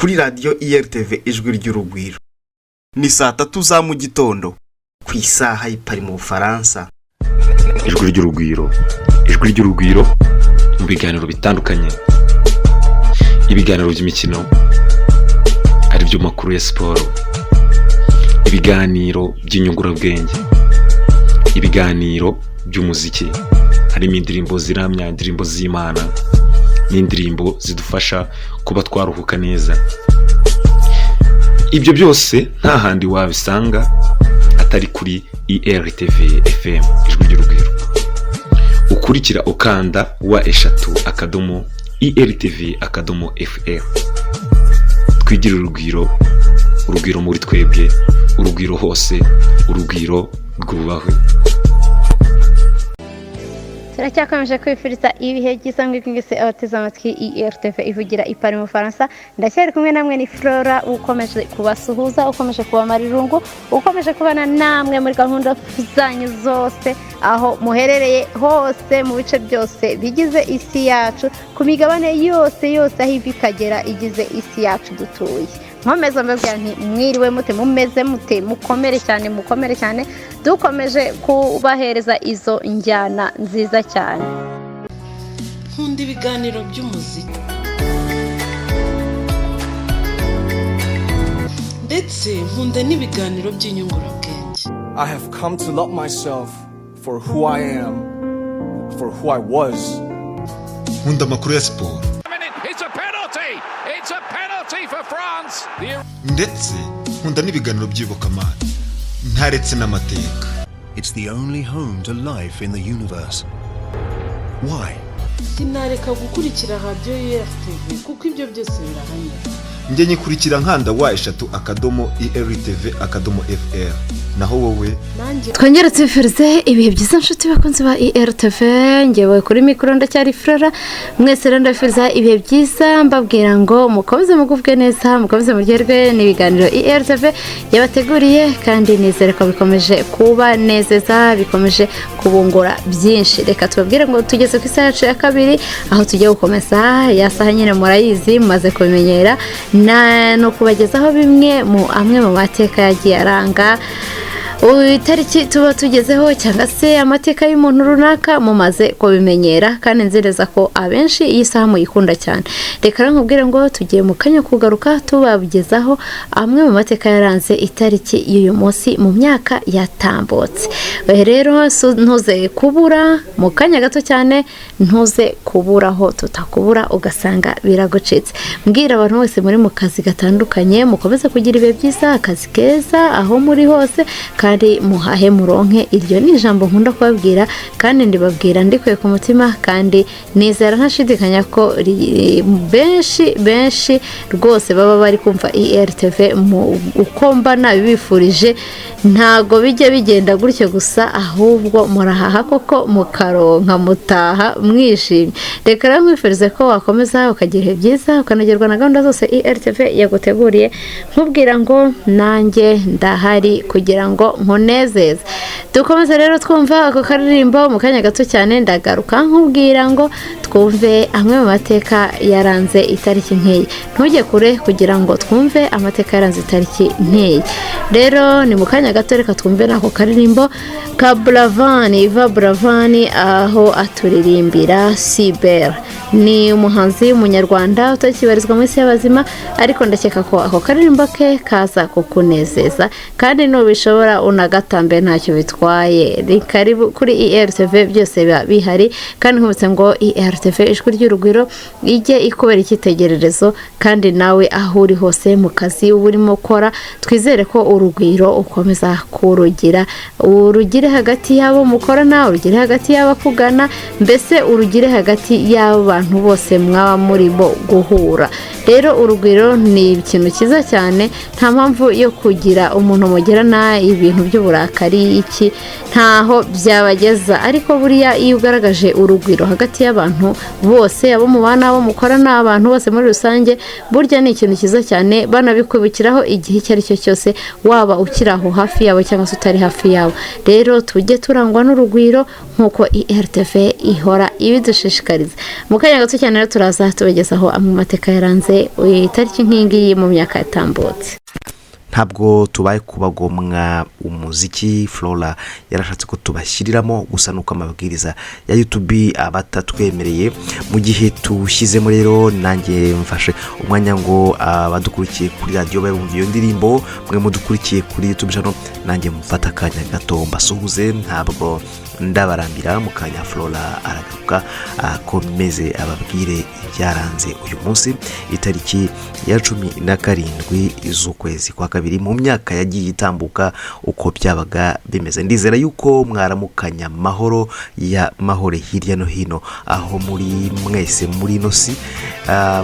Kuri radiyo IRTV Ijwi ry'Urugwiro, ni saa 3 za mu gitondo ku isaha y'i Paris mu Bufaransa. Ijwi ry'Urugwiro, Ijwi ry'Urugwiro mu biganiro bitandukanye, ibiganiro by'imikino, aribyo makuru ya siporo, ibiganiro by'inyungurabwenge, ibiganiro by'umuziki, harimo indirimbo ziramya, indirimbo z'Imana n'indirimbo zidufasha kuba twaruhuka neza. Ibyo byose nta handi wabisanga atari kuri IRTV FM Ijwi ry'Urugwiro. Ukurikira ukanda www.irtv.fr. Twigire urugwiro, urugwiro muri twebwe, urugwiro hose, urugwiro rwubahwe. Turacyakomeje kwifuriza ibihe byiza mwese abateze amatwi IRTV ivugira i Paris mu Bufaransa. Ndacyari kumwe namwe, ni Flora ukomeje kubasuhuza, ukomeje kubamara irungu, ukomeje kubana namwe muri gahunda zanyu zose, aho muherereye hose mu bice byose bigize isi yacu, ku migabane yose yose aho iva ikagera igize isi yacu dutuye. Nkomeza mbabwira nti: mwiriwe mute? Mumeze mute? Mukomere cyane, mukomere cyane. Dukomeje kubahereza izo njyana nziza cyane. Nkunda ibiganiro by'umuziki, ndetse nkunda n'ibiganiro by'inyungurabwenge. I have come to love myself for who I am, for who I was. Nkunda amakuru ya siporo. It's a penalty! It's a penalty for France! The Ndetse nkunda n'ibiganiro by'iyobokamana, ntaretse n'amateka. It's the only home to life in the universe. Why? Sinareka gukurikira radiyo URTV kuko ibyo byose birahanyura. Njye nyikurikira nkanda www.irtv.fr. Naho wowe? Nanjye. Twongere tubifurize ibihe byiza, nshuti bakunzi ba IRTV. Ngewe kuri mikoro ndacyari Flora. Mwese rero ndabifuriza ibihe byiza, mbabwira ngo mukomeze mugubwe neza, mukomeze muryoherwe n'ibiganiro IRTV yabateguriye, kandi nizere ko bikomeje kubanezeza, bikomeje kubungura byinshi. Reka tubabwire ngo tugeze ku isaha yacu ya kabiri, aho tugiye gukomeza ya saha nyine murayizi, mumaze kubimenyera, no kubagezaho bimwe mu amwe mu mateka yagiye aranga itariki tuba tugezeho, cyangwa se amateka y'umuntu runaka. Mumaze kubimenyera, kandi nzereza ko abenshi iyi saha muyikunda cyane. Reka rero nkubwire ngo tugiye mu kanya kugaruka tubagezaho amwe mu mateka yaranze itariki y'uyu munsi mu myaka yatambutse. Rero ntuze kubura mu kanya gato cyane, ntuze kuburaho, tutakubura ugasanga biragucitse. Mbwira abantu bose muri mu kazi gatandukanye, mukomeze kugira ibihe byiza, akazi keza aho muri hose, kandi muhahe muronke. Iryo ni ijambo nkunda kubabwira, kandi ndibabwira ndikuye ku mutima, kandi nizera ntashidikanya ko benshi benshi rwose baba bari kumva IRTV mu uko mba nabibifurije. Ntago bijya bigenda gutyo gusa, ahubwo murahaha koko mukaronka, mutaha mwishimye. Reka rero nkwifurize ko wakomeza ukagira ibihe byiza, ukanogerwa na gahunda zose IRTV yaguteguriye, nkubwira ngo nanjye ndahari kugira ngo nkunezeze. Dukomeze rero twumva ako karirimbo. Mu kanya gato cyane ndagaruka nkubwira ngo twumve amwe mu mateka yaranze itariki nk'iyi. Ntujye kure kugira ngo twumve amateka yaranze itariki nk'iyi. Rero ni mu kanya gato, reka twumve n'ako karirimbo ka Buravani, Iva Buravani, aho aturirimbira Sibera. Ni umuhanzi w'umunyarwanda utakibarizwa mu isi y'abazima, ariko ndakeka ko ako karirimbo ke kaza kukunezeza, kandi nubishobora unagatambe, ntacyo bitwaye. Ni karibu kuri IRTV, byose biba bihari. Kandi nkubutse ngo IRTV Ijwi ry'Urugwiro ijye ikubera icyitegererezo, kandi nawe aho uri hose mu kazi uba urimo ukora, twizere ko urugwiro ukomeza kurugira, urugire hagati y'abo mukorana, urugire hagati y'abakugana, mbese urugire hagati y'abo bantu bose mwaba murimo guhura. Rero urugwiro ni ikintu cyiza cyane. Nta mpamvu yo kugira umuntu mugerana ibintu by'uburakari, iki ntaho byabageza. Ariko buriya iyo ugaragaje urugwiro hagati y'abantu bose, abo mubana, abo mukorana, abantu bose muri rusange, burya ni ikintu cyiza cyane. Banabikwibukiraho igihe icyo ari cyo cyose, waba ukiri aho hafi yabo cyangwa se utari hafi yabo. Rero tujye turangwa n'urugwiro nk'uko IRTV ihora ibidushishikariza. Mu kanya Kanya gato cyane rero turaza tubagezaho amwe mu mateka yaranze itariki nk'iyi ngiyi mu myaka yatambutse. Ntabwo tubaye kubagomwa umuziki Flora yarashatse ko tubashyiriramo, gusa nuko amabwiriza ya YouTube aba atatwemereye. Mu gihe tuwushyizemo rero, nanjye mfashe umwanya ngo abadukurikiye kuri radiyo babe bumva iyo ndirimbo, mwe mudukurikiye kuri YouTube channel nanjye mufate akanya gato mbasuhuze. Ntabwo ndabarambira, mu kanya Flora aragaruka akomeze ababwire ibyaranze uyu munsi, itariki ya 17 z'ukwezi kwa kabiri, mu myaka yagiye itambuka uko byabaga bimeze. Ndizera yuko mwaramukanya amahoro ya mahore hirya no hino aho muri mwese muri ino si.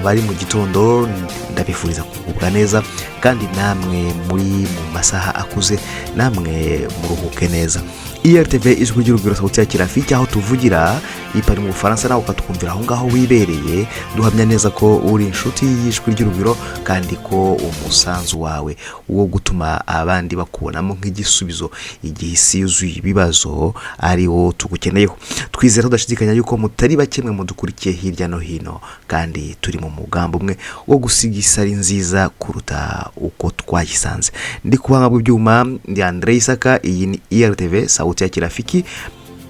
Bari mu gitondo ndabifuriza kugubwa neza, kandi namwe muri mu masaha akuze namwe muruhuke neza. IRTV Ijwi ry'Urubyiruko, sauti ya Kirafiki, aho tuvugira ipari mu Bufaransa, nawe ukatwumvira aho ngaho wibereye. Duhamya neza ko uri inshuti y'Ijwi ry'Urubyiruko, kandi ko umusanzu wawe wo gutuma abandi bakubonamo nk'igisubizo igihe isi yuzuye ibibazo ari wo tugukeneyeho. Twizera tudashidikanya yuko mutari bake mwe mudukurikiye hirya no hino, kandi turi mu mugambi umwe wo gusiga isi ari nziza kuruta uko twayisanze. Ndi ku buhanga bw'ibyuma ndi Andre Isaka, iyi ni IRTV sauti ya Kirafiki.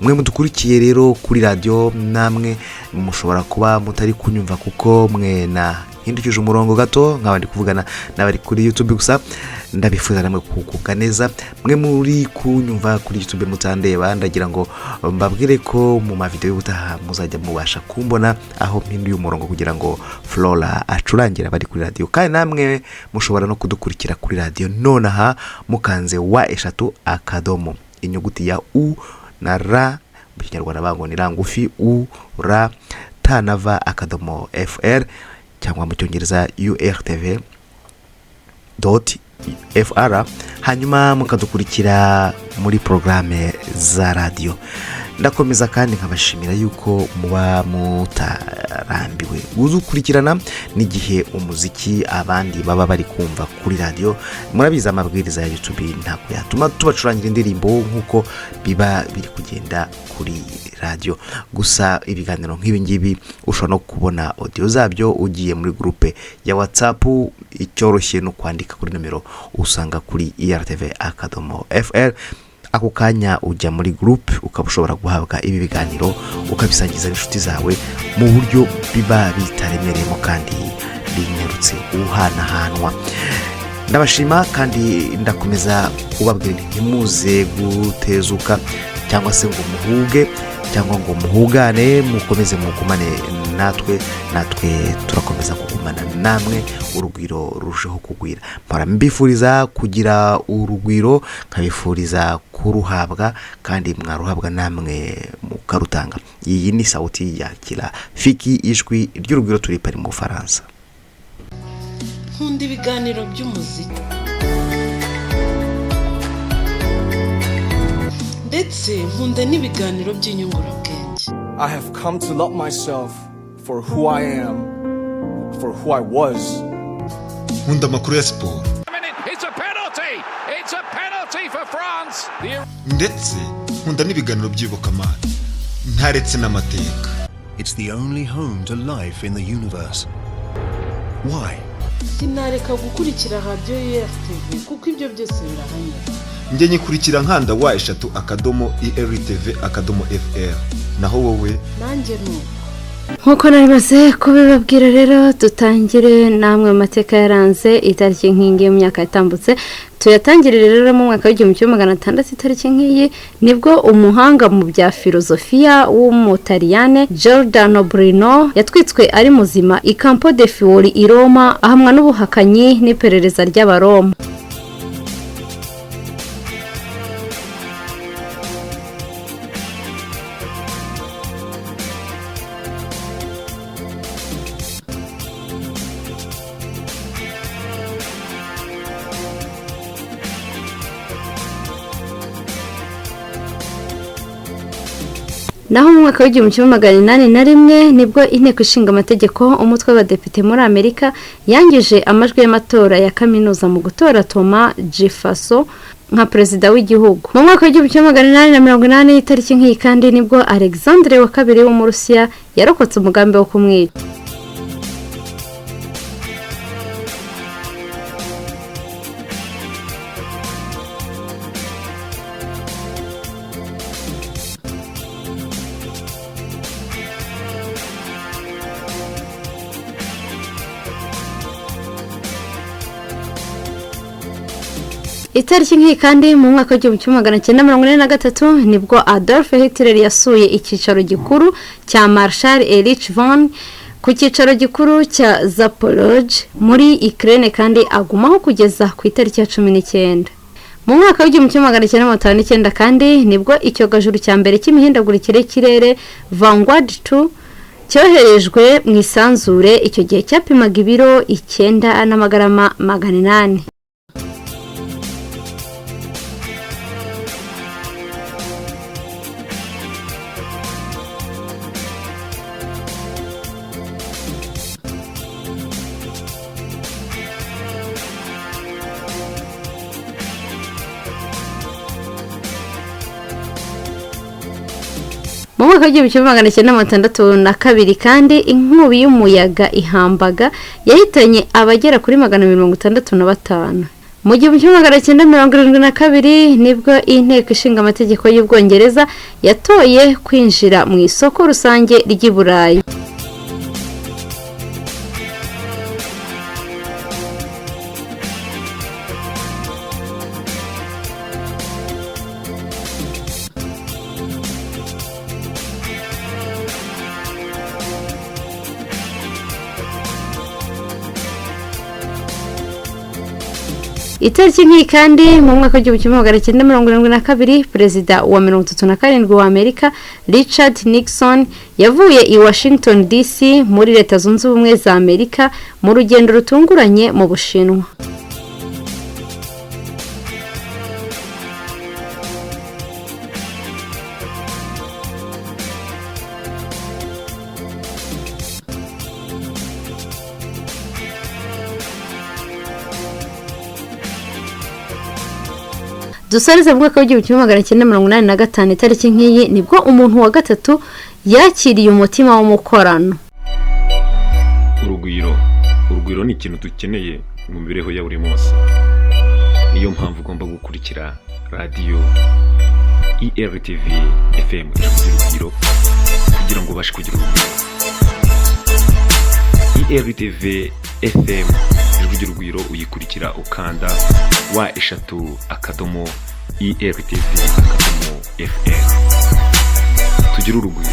Mwe mudukurikiye rero kuri radiyo, namwe mushobora kuba mutari kunyumva kuko mwe nahindukije umurongo gato nkaba ndi kuvugana n'abari kuri YouTube. Gusa ndabifuza namwe kugubwa neza. Mwe muri kunyumva kuri YouTube mutandeba, ndagira ngo mbabwire ko mu mavideo y'ubutaha muzajya mubasha kumbona aho mpinduye umurongo kugira ngo Flora acurangira abari kuri radiyo. Kandi namwe mushobora no kudukurikira kuri radiyo nonaha mukanze wa eshatu akadomo inyuguti ya U na R, mu Kinyarwanda bango ni rangufi, U R T na V akadomo FR, cyangwa mu Cyongereza URTV.fr, hanyuma mukadukurikira muri porogaramu za radiyo. Ndakomeza kandi nkabashimira yuko muba mutarambiwe uzukurikirana n'igihe umuziki abandi baba bari kumva kuri radiyo. Murabizi, amabwiriza ya YouTube ntabwo yatuma tubacurangira indirimbo nk'uko biba biri kugenda kuri radiyo. Gusa ibiganiro nk'ibi ngibi ushobora no kubona audio zabyo ugiye muri groupe ya WhatsApp. Icyoroshye no kwandika kuri nomero usanga kuri IRTV.fr, ako kanya ujya muri groupe ukaba ushobora guhabwa ibi biganiro ukabisangiza n'inshuti zawe mu buryo biba bitaremereyemo kandi binyarutse guhanahanwa. Ndabashima kandi ndakomeza kubabwira nti ntimuze gutezuka cyangwa se ngo muhuge cyangwa ngo muhugane, mukomeze mugumane natwe, natwe turakomeza kugumana namwe, urugwiro rurusheho kugwira. Mpora mbifuriza kugira urugwiro, nkabifuriza kuruhabwa, kandi mwaruhabwa namwe mukarutanga. Iyi ni sauti ya Kirafiki, Ijwi ry'Urugwiro, turi pari mu Bufaransa. Nkunda ibiganiro by'umuziki, ndetse nkunda n'ibiganiro by'inyungurabwenge. I have come to love myself for who I am, for who I was. Nkunda amakuru ya siporo. It's a penalty! It's a penalty for France! The Ndetse nkunda n'ibiganiro by'iyobokamana, ntaretse n'amateka. It's the only home to life in the universe. Why? Sinareka gukurikira radiyo URTV kuko ibyo byose birahanyura. Njye nyikurikira nkanda wa eshatu akadomo IRTV.fr, naho wowe? Nanjye ni uko. Nk'uko nari kubibabwira rero, dutangire namwe mu mateka yaranze itariki nk'iyi mu myaka yatambutse. Tuyatangirire rero mu mwaka w'1600, itariki nk'iyi nibwo umuhanga mu bya filozofiya w'Umutaliyane Giordano Bruno yatwitswe ari muzima i Campo de Fiori i Roma, ahamwa n'ubuhakanyi n'iperereza ry'Abaroma. Naho mu mwaka w'1801 nibwo Inteko Ishinga Amategeko, umutwe w'abadepite muri Amerika, yangije amajwi y'amatora ya kaminuza mu gutora Thomas Jefferson. nka perezida w'igihugu. Mu mwaka w'1880, itariki nk'iyi kandi, nibwo Alexandre wa kabiri w'Umurusiya yarokotse umugambi wo kumwica. Itariki nk'iyi kandi, mu mwaka w'1943, nibwo Adolf Hitler yasuye icyicaro gikuru cya Marshal Erich von ku cyicaro gikuru cya Zaporozhye muri Ukraine, kandi agumaho kugeza ku itariki ya 19. Mu mwaka w'1959 kandi nibwo icyogajuru cya mbere cy'imihindagurikire y'ikirere Vanguard 2 cyoherejwe mu isanzure. Icyo gihe cyapimaga ibiro 9 n'amagarama 800. Mu mwaka w'1962 kandi, inkubi y'umuyaga ihambaga yahitanye abagera kuri 265. Mu 1972 nibwo inteko ishinga amategeko y'Ubwongereza yatoye kwinjira mu isoko rusange ry'i Burayi. Itariki nk'iyi kandi, mu mwaka w'1972, perezida wa 37 wa Amerika Richard Nixon yavuye i Washington DC muri Leta Zunze Ubumwe za Amerika mu rugendo rutunguranye mu Bushinwa. Dusoreze mu mwaka w'1985, itariki nk'iyi nibwo umuntu wa gatatu yakiriye umutima w'umukorano. Urugwiro, urugwiro ni ikintu dukeneye mu mibereho ya buri munsi. Niyo mpamvu ugomba gukurikira radiyo ERTV FM Ijwi ry'Urugwiro kugira ngo ubashe kugira urugwiro. ERTV FM Ijwi ry'Urugwiro uyikurikira ukanda w, .ertv.fr. Tugire urugwiro.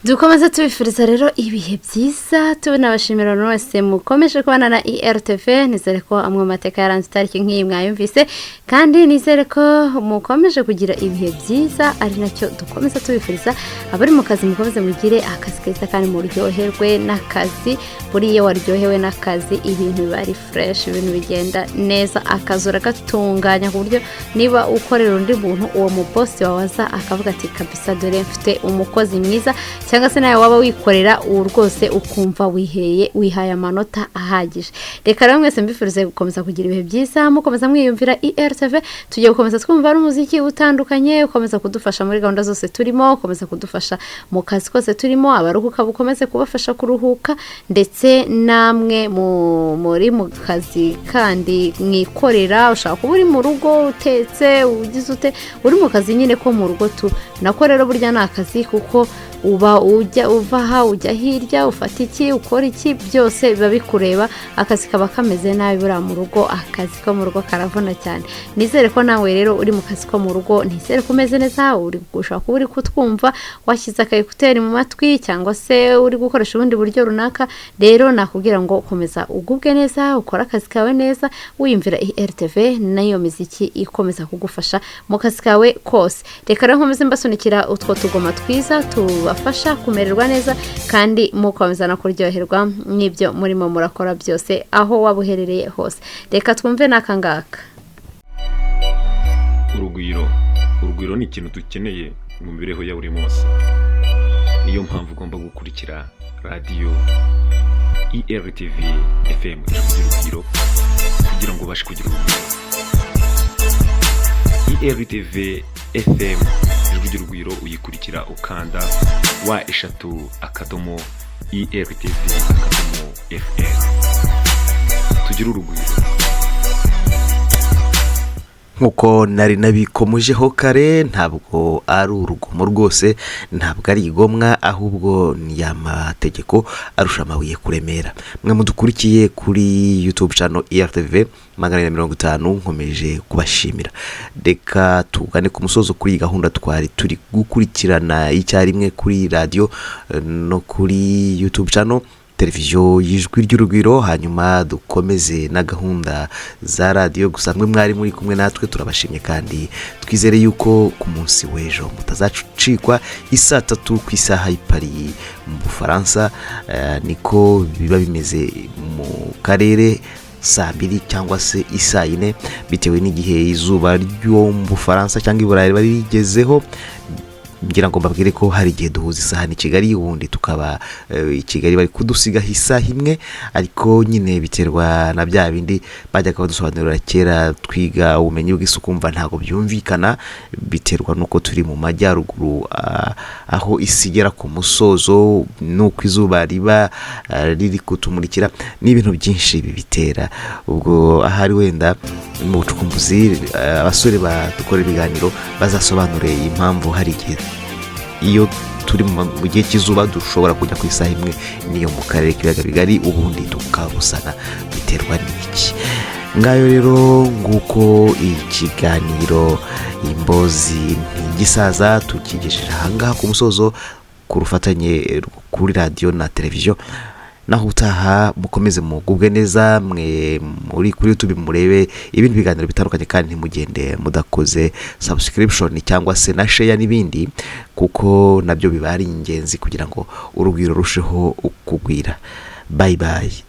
Dukomeze tubifuriza rero ibihe byiza, tubinabashimira buri wese mukomeje kubana na ERTV. Nizere ko amwe mu mateka yaranze itariki nk'iyi mwayumvise, kandi nizere ko mukomeje kugira ibihe byiza, ari nacyo dukomeza tubifuriza. Abari mu kazi, mukomeze mugire akazi keza kandi muryoherwe n'akazi. Buriya waryohewe n'akazi, ibintu biba ari fresh, ibintu bigenda neza, akazi uragatunganya ku buryo niba ukorera undi muntu, uwo mubosi wawe aza akavuga ati: "Kabisa dore mfite umukozi mwiza." Cyangwa se nawe waba wikorera, ubu rwose ukumva wiheye, wihaye amanota ahagije. Reka rero mwese mbifurize gukomeza kugira ibihe byiza, mukomeza mwiyumvira ERTV. Tugiye gukomeza twumva n'umuziki utandukanye ukomeza kudufasha muri gahunda zose turimo, ukomeza kudufasha mu kazi kose turimo. Abaruhuka, bukomeze kubafasha kuruhuka, ndetse namwe muri mu kazi kandi mwikorera, ushaka kuba uri mu rugo utetse, ugize ute, uri mu kazi nyine ko mu rugo tu nako rero burya ni akazi, kuko uba ujya uva aha ujya hirya, ufata iki, ukora iki, byose biba bikureba. Akazi kaba kameze nabi buriya mu rugo, akazi ko mu rugo karavuna cyane. Nizere ko nawe rero uri mu kazi ko mu rugo, nizere ko umeze neza. Uri ushobora kuba uri kutwumva washyize aka écouteur mu matwi, cyangwa se uri gukoresha ubundi buryo runaka. Rero nakubwira ngo komeza ugubwe neza, ukore akazi kawe neza, wiyumvira RTV n'iyo miziki ikomeza kugufasha mu kazi kawe kose. Reka rero nkomeze mbasunikira utwo tugoma twiza tubafasha kumererwa neza, kandi mukomeza no kuryoherwa n'ibyo murimo murakora byose, aho waba uherereye hose. Reka twumve n'aka ngaka. Urugwiro, urugwiro ni ikintu dukeneye mu mibereho ya buri munsi. Niyo mpamvu ugomba gukurikira radiyo ERTV FM Ijwi ry'Urugwiro kugira Kugira ngo ubashe kugira urugwiro. IRTV FM Ijwi ry'Urugwiro uyikurikira ukanda www.irtv.fr. Tugire urugwiro. Nk'uko nari nabikomojeho kare, ntabwo ari urugomo rwose, ntabwo ari igomwa, ahubwo ni amategeko arusha amabuye kuremera. Mwe mudukurikiye kuri YouTube channel IRTV 450, nkomeje kubashimira. Reka tugane ku musozo kuri iyi gahunda twari turi gukurikirana icyarimwe kuri radiyo no kuri YouTube channel televiziyo y'Ijwi ry'Urugwiro, hanyuma dukomeze na gahunda za radiyo. Gusa mwe mwari muri kumwe natwe turabashimye, kandi twizere yuko ku munsi w'ejo mutazacikwa isaa 3 ku isaha y'i Paris mu Bufaransa. Niko biba bimeze mu karere, saa 2 cyangwa se isaa 4, bitewe n'igihe izuba ryo mu Bufaransa cyangwa i Burayi riba rigezeho. Ngira ngo mbabwire ko hari igihe duhuza isaha ni Kigali, ubundi tukaba i Kigali bari kudusigaho isaha imwe, ariko nyine biterwa na bya bindi bajyaga badusobanurira kera twiga ubumenyi bw'isuku, mva ntabwo byumvikana. Biterwa n'uko turi mu majyaruguru, aho isi igera ku musozo, n'uko izuba riba riri kutumurikira, ni ibintu byinshi bibitera. Ubwo ahari wenda mu bucukumbuzi, abasore badukora ibiganiro bazasobanure impamvu hari igihe iyo turi mu gihe cy'izuba dushobora kujya ku isaha imwe n'iyo mu karere k'ibiyaga bigari, ubundi tukabusana. Biterwa n'iki? Ngayo rero, nguko ikiganiro Imbozi Ntigisaza tukigejeje ahangaha ku musozo, ku rufatanye kuri radiyo na televiziyo. Naho utaha, mukomeze mugubwe neza. Mwe muri kuri YouTube murebe ibindi biganiro bitandukanye, kandi ntimugende mudakoze subscription cyangwa se na share n'ibindi, kuko nabyo biba ari ingenzi kugira ngo urugwiro rurusheho kugwira. Bye bye.